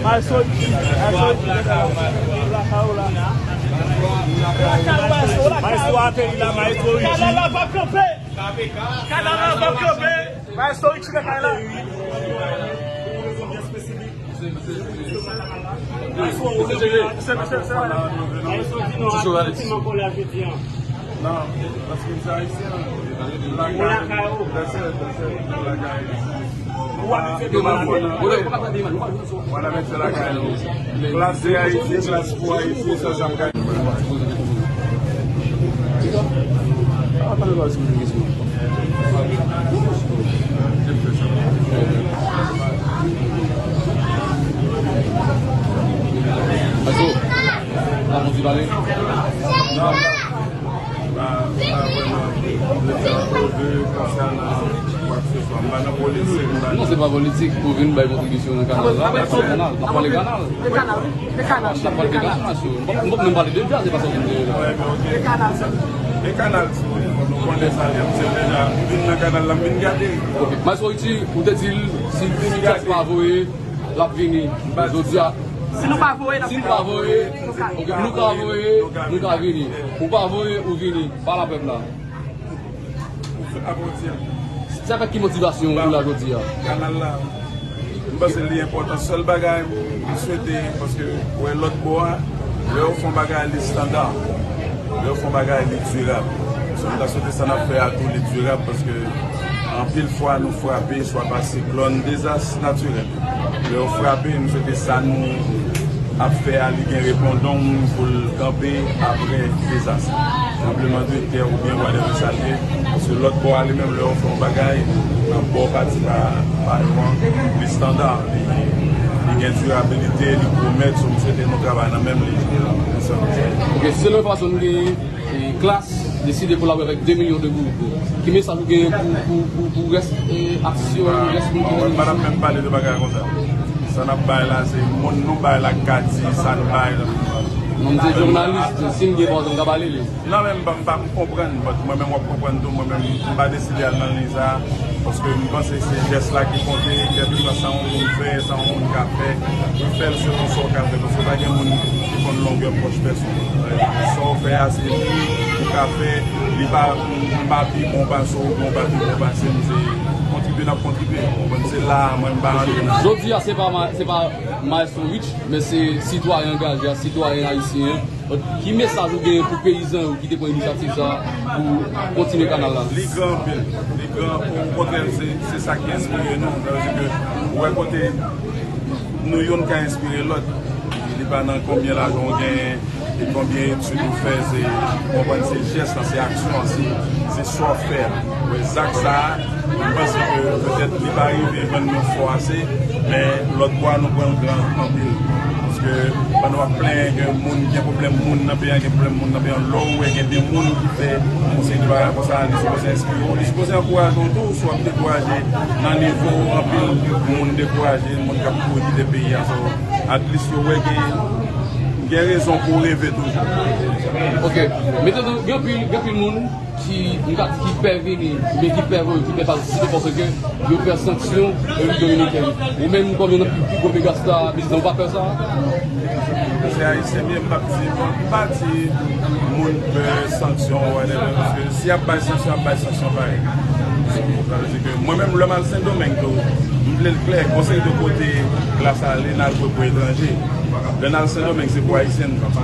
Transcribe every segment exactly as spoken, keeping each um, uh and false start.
Maestro Richie, Maestro Richie, Maestro ateri la, Maestro Richie. Kanal la p ap kanpe! Kanal la p ap kanpe! Maestro Richie nan kay la. Maestro, ou se, se, se, se, se, Maestro di nou aktyèlman kòman l ye jodi a. Non, paske se ayisyen, lakay, lakay, lakay. Ou abitye de manje. Wala mèt se lakay nou. Klas de Ayiti, klas pou Ayiti, sa, sa, sa. Aso, la konti pale? Non, se pa politik. Ou vin bay kontribisyon nan kanal la, nan kanal, n ap pale kanal. N ap pale de kanal, sou. M p ap menm pale de djaz, se pa sa w vin di la. E kanal, sou, nou konnen sa, m se deja, m vin nan kanal la, m vin gade. Ok, Maestro Richie, ou te di l, si Jazz pa voye, l ap vini. Jodi a, si nou pa voye, n ap vini. Si nou pa voye, ok, nou ka voye, nou ka vini. Ou pa voye, ou vini. Pale a pèp la. Ou fè apoti a. Se avèk ki motivasyon ou la jodi a? Kanal la, m panse li enpòtan. Sèl bagay m swete, paske, wè, lòt bò a, lè yo fè yon bagay, li estanda. Lè yo fè yon bagay, li dirab. So, m ta swete sa n ap fè a tou, li dirab, paske anpil fwa, nou frape, swa pa siklòn, dezas natirèl. Lè yo frape, m swete sa nou ap fè a, li gen repondong pou l kanpe apre dezas. Tranblemanntè oubyen whatever sa l ye. Paske lòt bò a, li menm, lè yo fè yon bagay, nan bò pati pa, pa yo an, li estanda, li, li gen dirabilite, li pwomèt, so m swete nou travay nan menm liy. Ok, selon enfòmasyon nou genyen, e, Klass deside kolabore avèk de milyon de goud. Ki mesaj ou genyen pou, pou, pou, pou rès, e, atis yo, rès moun ki nan... Mwen pa t ap menm pale de bagay konsa. Sa n ap bay la, se moun nou bay la k ka di sa n bay la. Non, m se jounalis, si m gen pawòl, m ka pale li. Non, men m pa, m pa, m konprann, but mwen menm w ap konprann tou, mwen menm m pa deside al nan liy sa, paske m panse se jès la ki konte, kèlkeswa sa yon moun fè, sa yon moun ka fè, ou fè l selon sa w ka fè, paske pa gen moun ki konn longè pòch pèsonn. Sa w fè a, se li ou ka fè, li pa, m pa pi bon pase w, ou pa pi bon pase m, se kontribye n ap kontribye, w konprann, se la a, mwen m pa rantre nan... Jodi a, se pa ma-, se pa Maestro Rich, men se sitwayen angaje a, sitwayen ayisyen an. Ki mesaj ou genyen pou peyizan yo ki te pran inisyativ sa a pou kontinye kanal la? Li gran anpil. Li gran, okontrè, se, se sa ki enspire nou. Sa vle di ke ou wè kote nou youn ka enspire lòt. Li pa nan konbyen lajan w genyen e konbyen etid ou fè, se, ou konprann, se jès lan, se aksyon an, se, se sa w fè a. Ou wè, zak sa a, m panse ke petèt li pa rive jwenn nou fò ase, men lòt bò a nou pran l gran anpil. Paske pandan w ap plenyen ke moun gen pwoblèm, moun nan peyi a gen pwoblèm, moun nan peyi a, lè w wè gen de moun ki fè yon seri de bagay konsa, li sipoze enspire w, li sipoze ankouraje w tou, si w ap dekouraje nan nivo w, anpil moun dekouraje, moun k ap kouri kite peyi a, so, at least yo wè gen, gen rezon pou w reve toujou. Ok. Metedan, gen anpil, gen anpil moun ki, m ka di ki pè vini, oubyen ki pè voye, ki pè patisipe paske yo pè sanksyon Repiblik Dominikèn. Ou menm, kòm youn nan pi, pi gwo megasta, biznisman, ou pa pè sa? Se Ayisyen m ye, m p ap di, m pa di moun pè sanksyon, whatever, paske si y ap bay sanksyon, y ap bay sanksyon parèy. Sa vle di ke mwen menm, lè m al Sendomeng tou, m vle l klè, gon seri de kote Klass ale, n al jwe pou etranje. Lè n al Sendomeng, se pou Ayisyen n jwe. Sa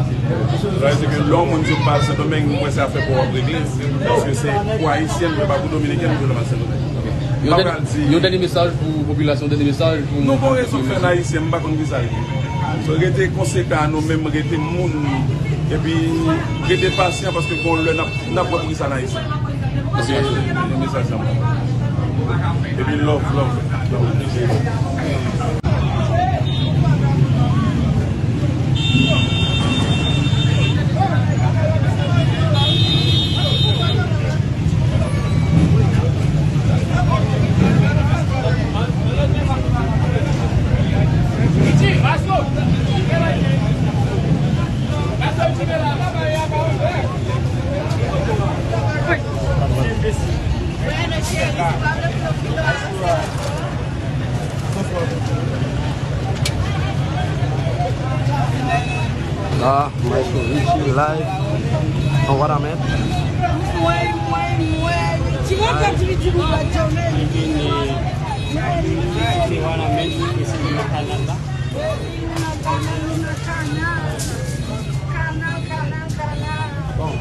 vle di ke lè yon moun di w pa al Sendomeng, m wè se afè pa w w ap regle, paske se pou Ayisyen m jwe, pa pou Dominiken m jwe lè m al Sendomeng. Yon dènye, yon dènye mesaj pou popilasyon, dènye mesaj pou... Nou gon rezon k fè n Ayisyen, m pa konn kisa l ye. So, rete konsekan a nou menm, rete moun, epi rete pasyan, paske gon lè n ap, n ap wè poukisa n Ayisyen. Se mesaj sa m ba. Epi love, love, love. Ah, Maestro Richie live. On what I meant? Mwen, mwen, mwen. Ti mwen ka di di nou pa janmen. Se what I meant, se nan kanal la. Kanal, kanal, kanal. Bon.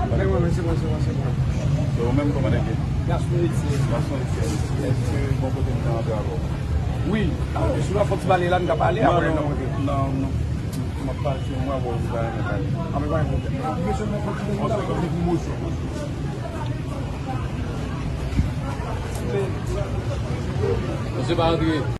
Pale mwen, mesye, mesye, mesye. Se ou menm, kòman nèg ye? Gason Etye. Gason Etye. Èske bon kote m ka antre avè w? Wi. Ah, si w ap fè ti pale la, n ka pale, apre n ap antre. Non, non. M ap pale, se mwen avè w, nou pa renmen pale. Ah, men pa gen pwoblèm. Mesye, mwen kontinye la, mwen kontinye pou mouche. Mesye pa antre.